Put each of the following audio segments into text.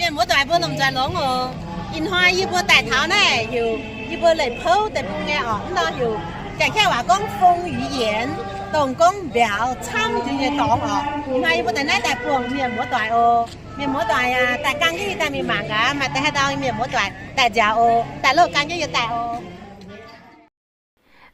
Mienh muoz-doic mbuo lomh nzoih longx oc. Ih hnoi yie mbuo daaih taux naaiv heuc yie mbuo Leiz Pouv deic-bung nyei orqc, mv nor heuc Janx-Kaeqv waac gorngv 风雨言, dongh gorngv mbiauz camv njiec nyei dorngx orqc. Ih hnoi yie mbuo daaih naaiv daaih buangh mienh muoz-doic oc. Mienh muoz-doic aac, daaih gan jienv yie daaih mingh mangc gaax, maaih deix haaix dauh mienh muoz-doic daaih nziaauc oc. Daaih loh gan jienv yie daaih oc.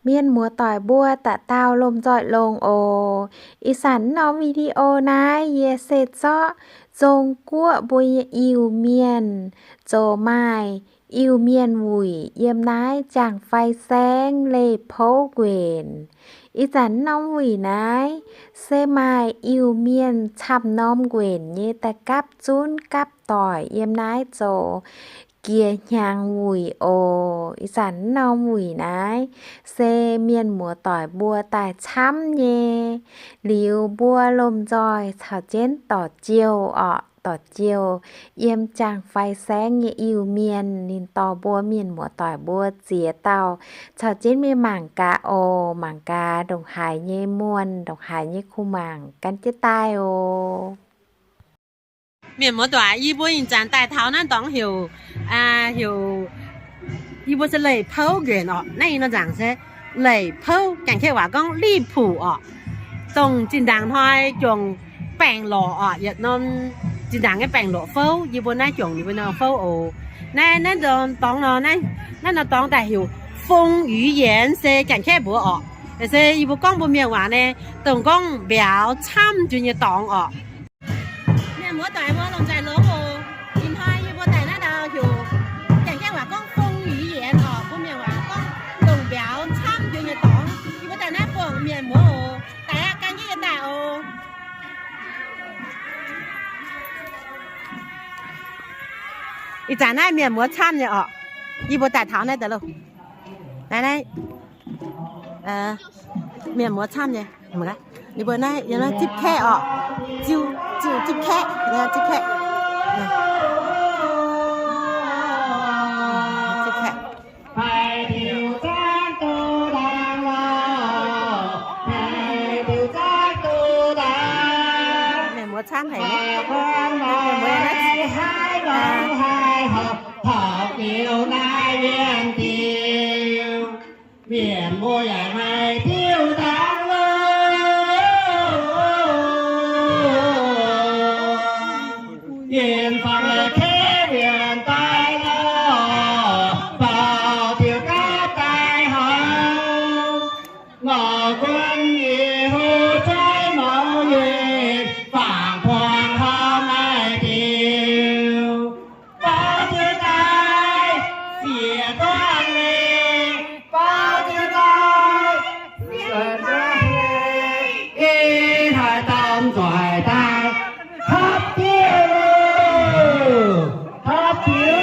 Mienh muoz-doic mbuo dauh dauh lomh nzoih longx oc. Ih zanc norm video naaiv yie se zorqv Zong-Guoqv mbuo nyei Iu-Mienh zoux maaih Iu-Mienh wuic yiem naaiv Jangx Fai Saengv Leiz Pouv Nquenc. Ih zanc norm wuic naaiv se maaih Iu-Mienh camv norm nquenc nyei da'gapv zunv gapv doic yiem naaiv zoux jiex hnyangx wuic oc. Ih zanc norm wuic naaiv se mienh muoz-doic mbuo daaih camv nyei. Liuz mbuo lomh nzoih caux jienv dorc jiouh orqc, dorc jiouh yiem Jangx Fai Saengv nyei Iu-Mienh, ninh dorh mbuo mienh muoz-doic mbuo ziex dauh caux jienv mingh mangc gaax oc. Mangc gaax ndongc haaix nyei muonh, ndongc haaix nyei kuh mangc gan jienv daaih oc. Mienh muoz-doic, yie mbuo ih zanc daaih taux naaiv dorngx heuc, heuc, yie mbuo se Leiz Pouv Nquenc orqc. Naaiv ih nor nzaangc se Leiz Pouv, Janx-Kaeqv waac gorngv 荔浦 orqc. Dongh zinh ndaangc hnoi juangc baengc lorqc orqc, yietc norm zinh ndaangc nyei baengc lorqc fouv, yie mbuo naaiv juangc ninh mbuo nor fouv oc. Naaiv, naaiv norm dorngx nor, naaiv norm dorngx daaih heuc 风雨言 se Janx-Kaeqv mbuox orqc. Se yie mbuo gorngv mbuo Mienh waac naaiv dongh gorngv mbiauz camv njiec nyei dorngx orqc. Mienh muoz-doic mbuo lomh nzoih longx oc. Ih hnoi yie mbuo daaih naaiv ndau heuc Janx-Kaeqv waac gorngv 风雨言 orqc, mbuo Mienh waac gorngv dongh mbiauz camv njiec nyei dorngx. Yie mbuo daaih naaiv buangh mienh muoz oc. Daaih aqv, gan jienv yie daaih oc. Ih zanc naaiv mienh muoz camv nyei orqc. Yie mbuo daaih taux naaiv daaih loh. Naaiv, naaiv, mienh muoz camv nyei. Ninh mbuo naaiv yiem naaiv zipv kaeqv orqc. Ziu, ziu zipv kaeqv, zipv kaeqv. Mienh muoz camv haic nyei. Mienh muoz naaiv, mienh muoz yaac haih diuh dangx loh. Yiem fangx la'kev mienh daaih loh, baaux diuh gapv daaih haux. Ngorc guon yie hlo zuov mouz yie, fangx buangh hnangv naaiv diuh. Baaux diuh daaih, siex duqv leiz, baaux diuh daaih, siex duqv leiz, ih hnoi domh nzoih daaih, hopv diuh, hopv diuh.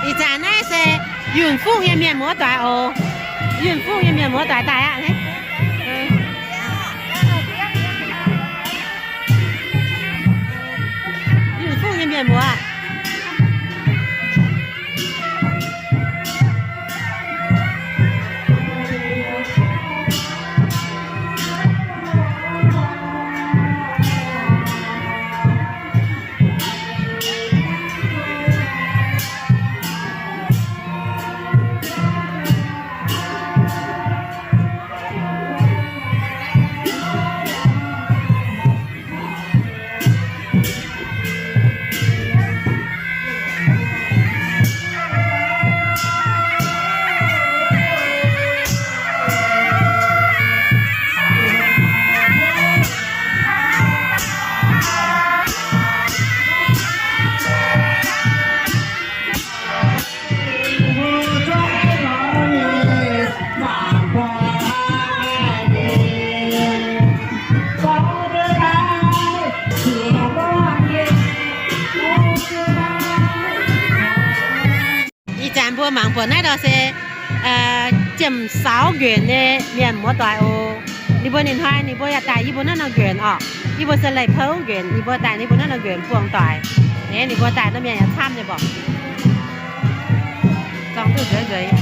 Ih zanc naaiv se Yunh Fungh nyei mienh muoz-doic oc. Yunh Fungh nyei mienh muoz-doic daaih aqv. Yunh Fungh nyei mienh muoz. Mbuo mangc buatc naaiv ndau se, aa, Jiem Saaux Nquenc nyei mienh muoz-doic oc. Ninh mbuo ninh hnoi ninh mbuo yaac daaih yie mbuo naaiv nor nquenc orqc. Yie mbuo se leih pou nquenc, ninh mbuo daaih ninh mbuo naaiv nor nquenc buangh doic. Eix ninh mbuo daaih naaiv mienh yaac camv nyei mborqc. Zorng duqv nzueiz nzueiz.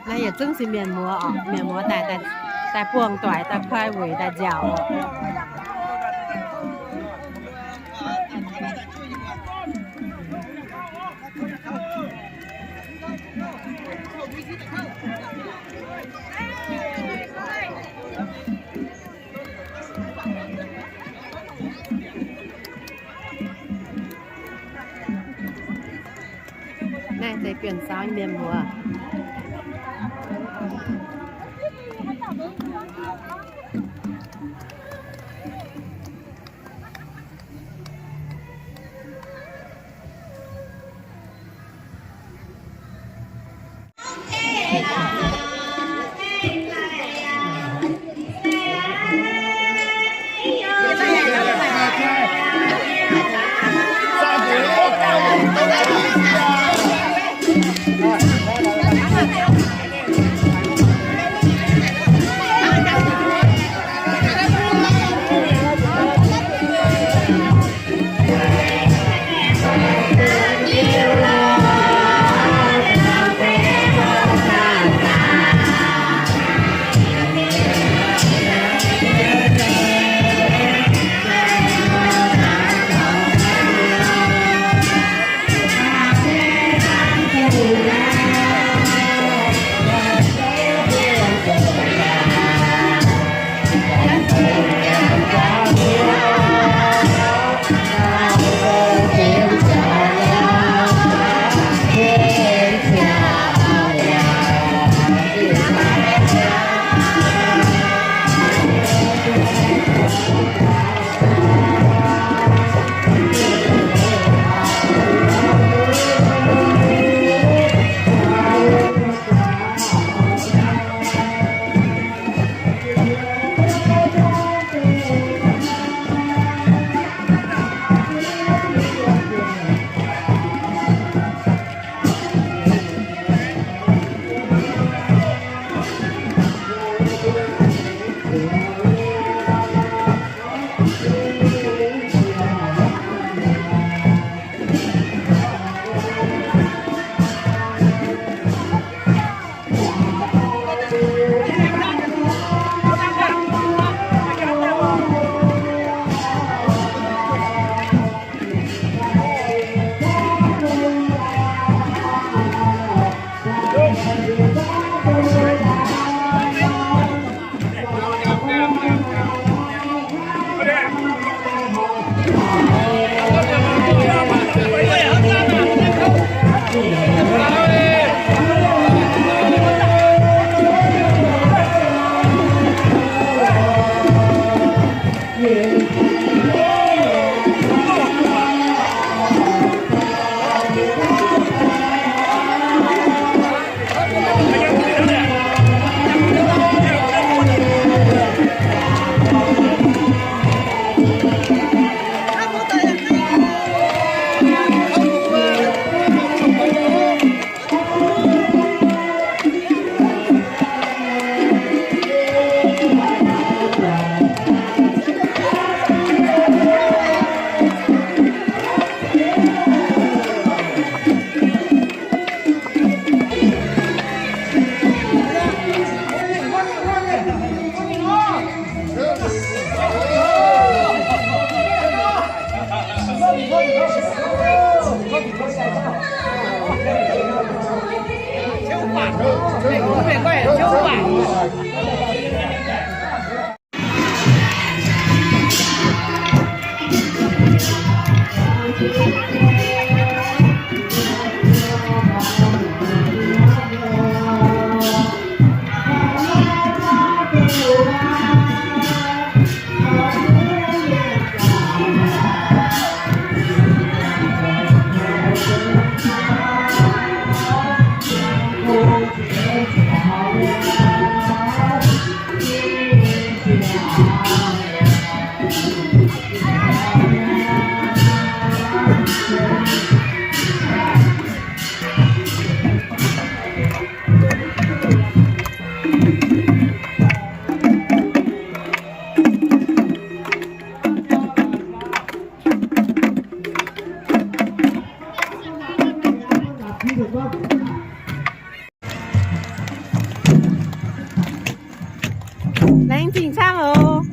Naaiv yietc zungv se mienh muoz orqc. Mienh muoz daaih, daaih, daaih buangh doic, daaih koi weic, daaih nziaauc orqc. Naaiv se Jiem Saaux mienh muoz. Laengz zingh camv oc.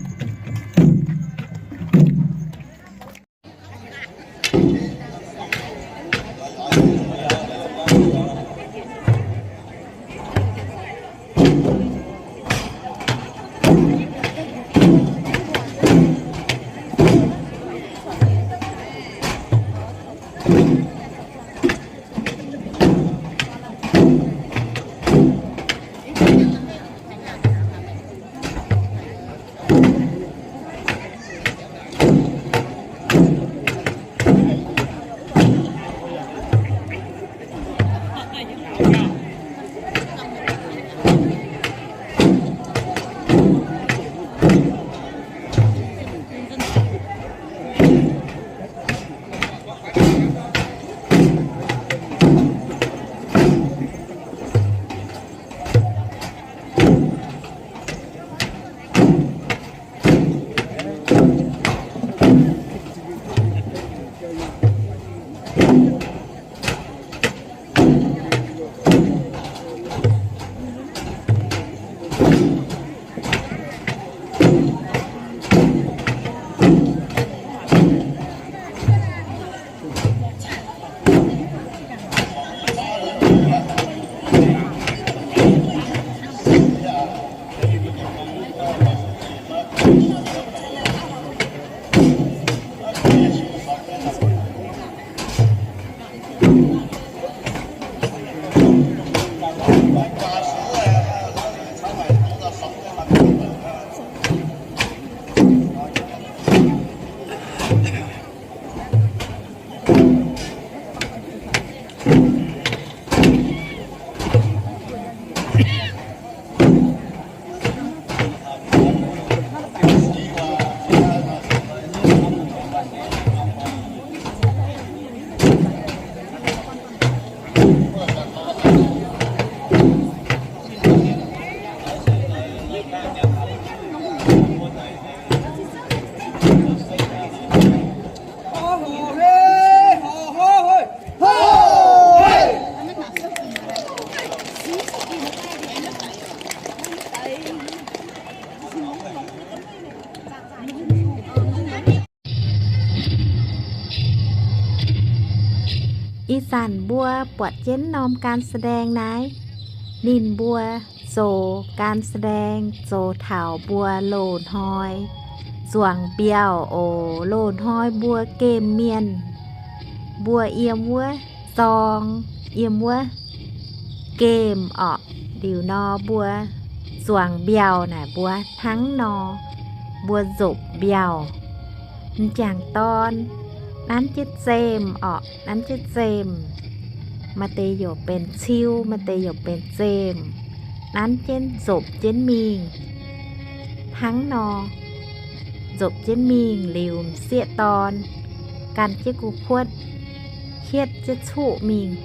Ih zanc mbuo buatc jienv norm การแสดง naaiv, ninh mbuo zoux การแสดง zoux taux mbuo loz-hnoi zuangx mbiauh oc. Loz-hnoi mbuo gemh mienh, mbuo yiem wuov zorng, yiem wuov gemh orqc. Liuz nor mbuo zuangx mbiauh naaic mbuo hnangv nor, mbuo nzopc mbiauh. M'jangc dorn nanv jienv zemh orqc, nanv jienv zemh. Maaih deix youc benx ciu, maaih deix youc benx zemh. Nanv jienv nzopc jienv mingh hnangv nor. Nzopc jienv mingh liuz, m'sieqv dorn gan jienv gu'kuotv hietv jienv cuqv mingh.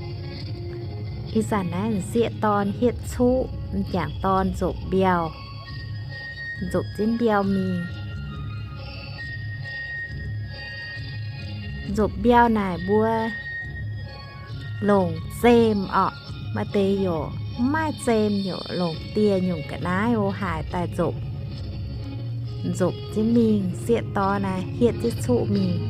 Ih zanc naaiv m'sieqv dorn hietv cuqv, m'jangc dorn nzopc mbiauh, nzopc jienv mbiauh mingh. Nzopc mbiauh naaic mbuo longc zemh orqc. Maaih deix youc mv maaih zemh, youc longc dieh nyungc ga'naaiv o haaix daaih nzopc. Nzopc jienv mingh, sieqv dorn naaiv hietv jienv cuqv mingh.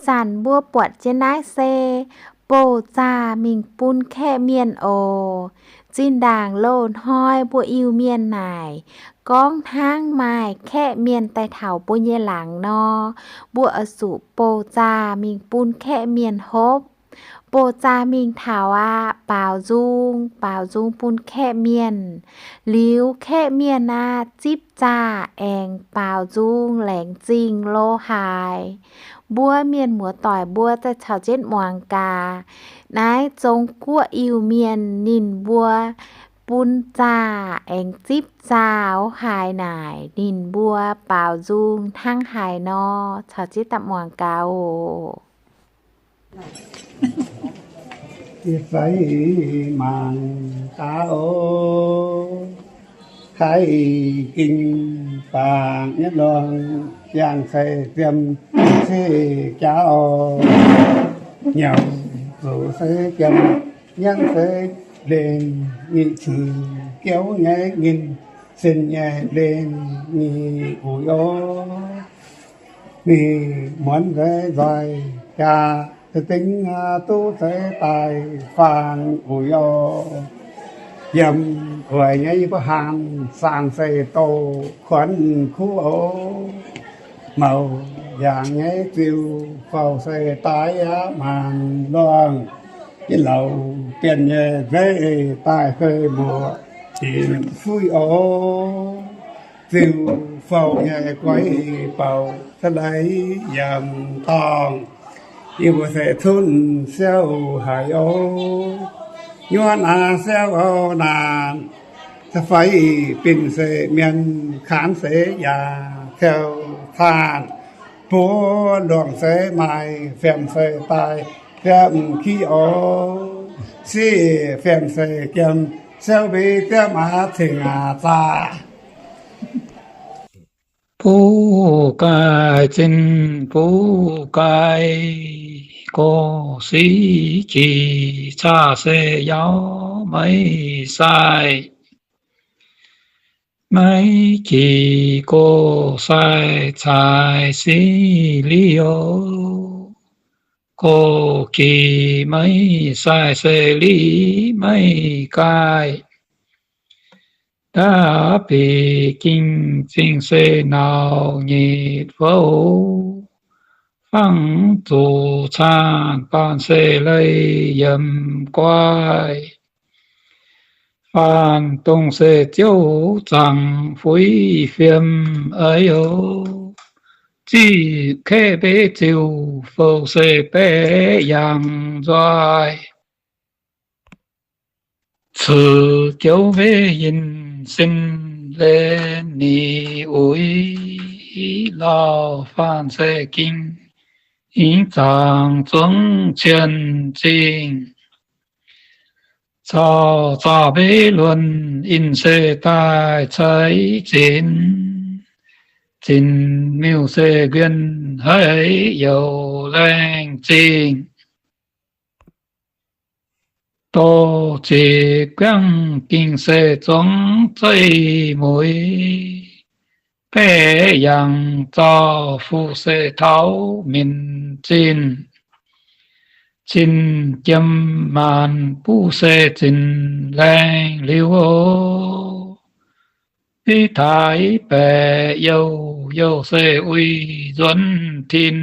Ih zanc mbuo buatc jienv naaiv se bouh zaah mingh bun kaeqv mienh oc. Zinh ndaangc loz-hnoi mbuo Iu-Mienh naaic, gorngv hnangv maaih kaeqv mienh daaih taux mbuo nyei laangz nor, mbuo oix zuqc bouh zaah mingh bun kaeqv mienh hopv. Bouh zaah mingh taux aqv, baaux nzung, baaux nzung bun kaeqv mienh. Liuz kaeqv mienh aqv, zipv zaah aengx baaux nzung laengz zingh lo haaix. Mbuo mienh muoz-doic mbuo daaih caux jienv muangx gaax. Naaiv Zong-Guoqv Iu-Mienh ninh mbuo bun zaah aengx zipv zaah lo haaix naaic, ninh mbuo baaux nzung hnangv haaix nor, caux jienv daaih muangx gaax oc. Ih fai mangc gaax oc. Kaaiv ging baangc nyei lorngh, yangh sai ziemx se jaax oc. Nyauc zuqc se jiem, nyanv se lengh, nyic zuqc jauv nyei nyinh, sin nyei lengh nyic uix oc. Ninh muonz nzeix nzoih jaax, za'gengh duqv seix daaih faang uix oc. Yiem oix nyei mbuo hnaangx saang se douz kuonx kuv oc. Maux yangh nyei ziuh fouv se daaih aqv maanc lorngh. Yie lauz bienh nyei nzeix daaih se muoc dinc fuiv oc. Ziuh fouv nyei guai bouc se leiz yiem dorngh. Yie mbuo se cunv siouv haic oc. Nyuonh aav siouv oc naanc, se fai binc se mienh, kaanx se yaac kouv caanc, buov luongc se maaih, fiemx se daaih, fiemx kiv oc. Siqv fiemx se jiem, siouv mbiv diemv aav cingx aav zaah. Buv gaaix zinh buv gaaix, gorx-siqv qiex caa se yaac maiv sai. Maiv qiex gorx sai caaix siqv liv oc. Gorx qiex maiv sai se liv maiv gaaih. Da'beic ging zingh se nauc nyitc fouv. Fangx zuqc caanc baanh se leih yiem guaih. Faanh dongh se ziouv zaangc fuiv fiem eix oc. Ziqv kaeqv mbeix ziuh fouv se baeqc yangh nzoih. Cuotv joux mbeix yinh sin lengh nyic uix lauh. Faanh se ging zaangc zungv cien zingh. Caux zaux mbeix luonh yinh se daaih ceix zinx. Zinx miuc se nquienh haiz youc laengz zingh. Dorh ziqc guangv gingh se zungv zeiv mueiz. Baeqc yangh zaux fuqv se taux minc zinh. Zinh jiem maanc buv se zinc laengh liuz oc. Biv taaix baeqc youh, youh se uix nzuonx tin.